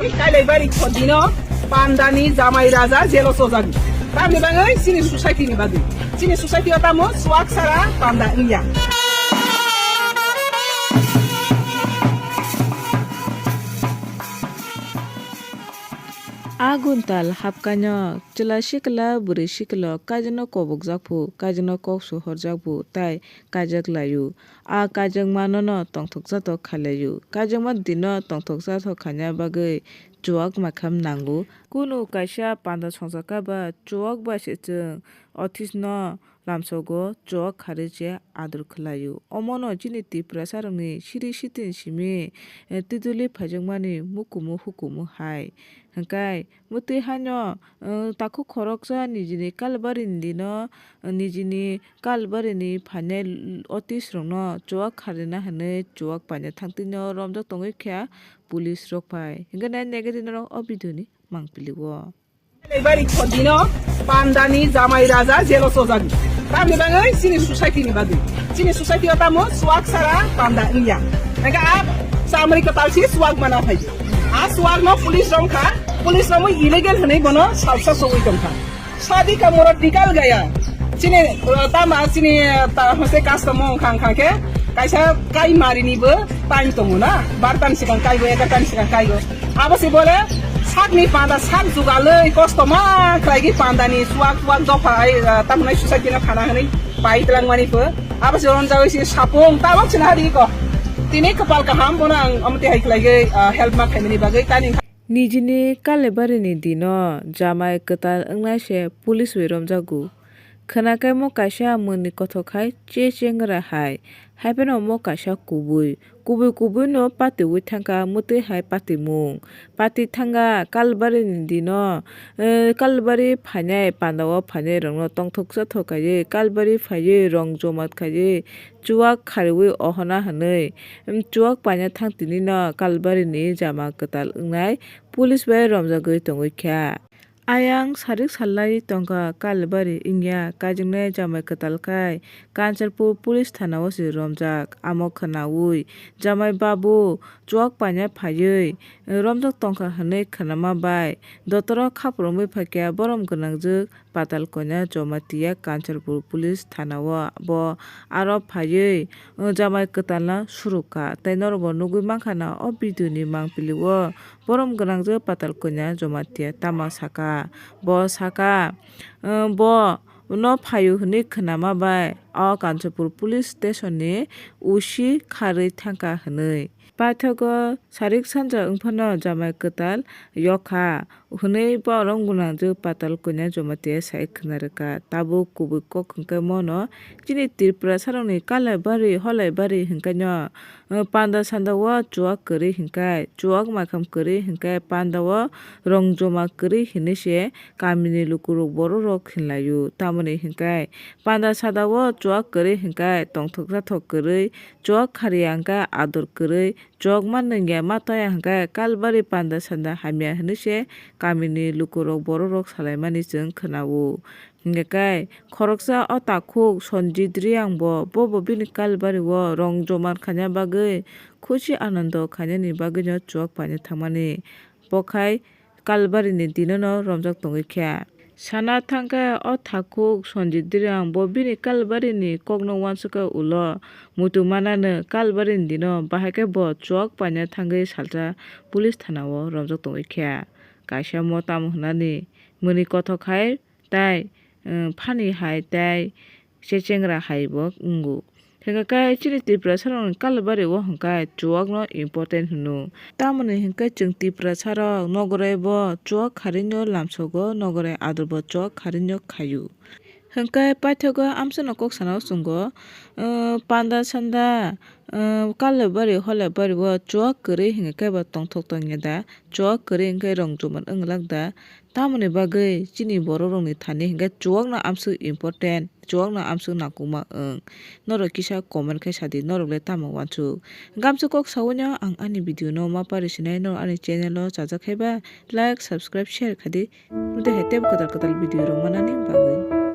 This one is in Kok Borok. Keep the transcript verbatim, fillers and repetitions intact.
Kailaibari khodino pandani jamai raja jelo sojago. Tamni bagwi chini society ni bagwi. Chini society o tamo swak sara panda wngya. A guntal hapkaino chwla sikla bwrwi siklo kaijakno kobokjak phu, kaijakno kok su horjak phu tai kaijak laio. A kaijakmanono tongthok jathok khailai-o. Kaijakma dino tongthok jathok khaina bagwi chuwak makham nango. Kunu kaisa panda songjakha ba chuwak bai se chwng office no lamsogo, chuwak kharwi se ador khlaio. Omono chini Tiprasa rokni siri sitin simi, eh, twiduli phaijakmani mukumu hukumu hai. Hwnkhe mwtwi haino, eh, takhuk khoroksa nijini Kalbarini dino, eh, nijini Kalbarini phainai office rokno chuwak kharina hwnwi chuwak paina thangtwino romjak tongwi kha police rok bai. Hwnkhe nai naikhe tini norok o video ni mangpili o. Bari khodino pandani jamai raja jelo sojago. Tamni bagwi chini society ni bagwi. Chini society o tamo swak sara panda wngya. Hwnkhe a chamri kwtal si swak mana phai. A swak no police romkha, police romwi illegal hwnwi bono salsa sogwi tongkha. Sadi ka moro dikal gaya. Chini, uh, tama chini, uh, ta hose customer khang khang khe kaisa kai mari ni bo time tongo na. Bar tan sikang kai go, egar tan sikang kai go. Abo se bole sakni panda sak jugalwi kosto ma khlaigi pandani suak suak dopha ai, ah, tamni society no khana hwnwi pai twlangmani pho. Abo se ron jagwi se sapung tabok se nahari ko. Tini kwpal kaham bono ang amte hai khlaigwi, ah, help ma khaimani bagwi tani. Nijini Kalaibarini dino jamai kwtal wngnai se police bai romjago. Khwnakhai mo kaisa mwnwi kothok hai che chengra hai, haiphano mo kaisa kubui. Kubui kubui no patiui thangkha mwtwi hai patimung. Pati thangkha Kalbari ni dino, eh, Kalbari phainai panda o phainai rokno tongthok chathok khaiwi Kalbari phaiwi rong jomat khaiwi chuwak khariui ohona hwnwi, em, chuwak paina thang tini no Kalbari ni jama kwtal wngnai police bai romjagwi tongwi kha. Ayang sarik salai tongkha Kalibari wngya kaijaknai jamai kwtal khai Kanchanpur police thana o se romjak. Amo khwnaui jamai babu chuwak paina phaiwi romjak tongkha hwnwi khwnama bai dotoro khapurungwi phaikha borom gwnangjwk Patalkonya Jamatia Kanchanpur police thana o. Bo aro phaiwi jamai kwtalno surukha tei norokbo nugwi mankha na o video ni mangpili o. Borom gwnangjwk Patalkonya Jamatia tamo saka. Bo saka, eh, bo no phaio hwnwi khwnama bai o Kanchanpur police station ni O C kharwi thangkha hwnwi. Paithago sarik sanja wngphano jamai kwtal yokha hwnwi borom gwnangjwk Patalkonya Jamatia sai khwna rwkha. Tabuk kubui kok hwnkhe mono chini Tripurasarokni Kalibari Holaibari hwnkhe no, eh, panda sanda o chuwak kwrwi hwnkhe, chuwak makham kwrwi hwnkhe panda o rong joma kwrwi hwnwi se kamini lukurok bororok hinlaio. Tamoni hwnkhe panda sanda o chuwak kwrwi hwnkhe tongthok sathok kwrwi, chuwak khariya hwnkhe ador kwrwi, chuwak ma nungya ma toya hwnkhe Kalbari panda sanda hamya hwnwi se kamini lukurok bororok salaimani chwng khwnao. Hingkhe kai khoroksa o takhuk Sanjit Reang bo, bo bo bini Kalbari o rong joma khaina bagwi khusi anando khainani bagwino chuwak paina thangmani. Bo khai Kalbari ni dino no romjak tongwi kha. Sana thangkhe o takhuk Sanjit Reang bo bini Kalbari ni kokno uansukha ulo muitu manano Kalbari ni dino bahai khe bo chuwak paina thangwi salsa police thana o romjak tongwi kha. Kaisa mo tamo hwnani mwnwi kothok hai tai, eh, phani hai tai se chengra hai bo wngo. Hingkha khe chini Tiprasarokni Kalibari o hwnkhe chuwakno important hwno. Tamoni hwnkhe chwng Tiprasarok nogorai bo chuwak kharino lamsogo, nogorai ador bo chuwak kharino khaio. Hwnkhe paithago amsano kok sana o chwngo, eh, panda sanda, eh, Kalibari Holaibari o chuwak kwrwi hwnkhe bo tongthok tongya da, chuwak kwrwi hwnkhe rong chuman wnglak da. Tamoni bagwi chini bororokni thani hwnkhe chuwakno amswk important, chuwakno amswk nangkukma wng. Norok kisa comment khe sadi, norok le tamo uansuk? Hwnkhe amswk kok saui no ang ani video no ma pari sinai, norok ani channel o chajak khai ba like, subscribe, share khadi. Tei hai teibo kwtal kwtal video rok manani bagwi.